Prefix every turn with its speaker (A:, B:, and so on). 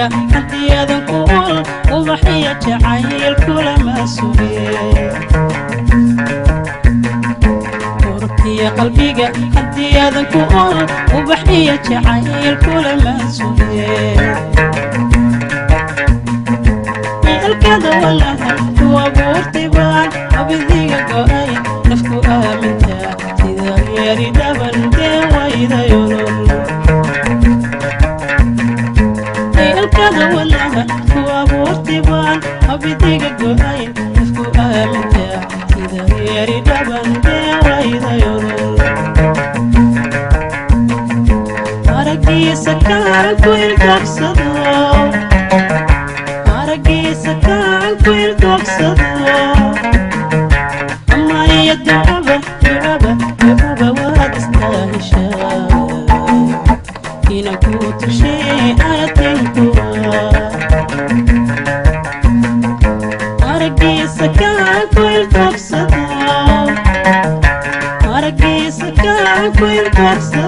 A: Qalbiga haddii aadan ku ol, ubaxiya jacayl kulama suge. Urkiya qalbiga haddii aadan ku ol, ubaxiya jacayl kulama suge. Ilkada walaha ku abuurtay baan abidiga go'ay, nafku aaminta sida geeri dhaban dee waydayolol. Ilkada walaha ku abuurtay baan abidiga go'ay, nafku aaminta sida geeri dhaban dee waydayolol. Aragiisa kaan ku ildogsado, aragiisa kaan ku ildogsado, amaya ducaba ducaba ducaba waad istaaheshaa inaan kuu tushee ayatinkuwa. Aragiisa kaan ku ildogsado, aragiisa kaan ku ildogsado.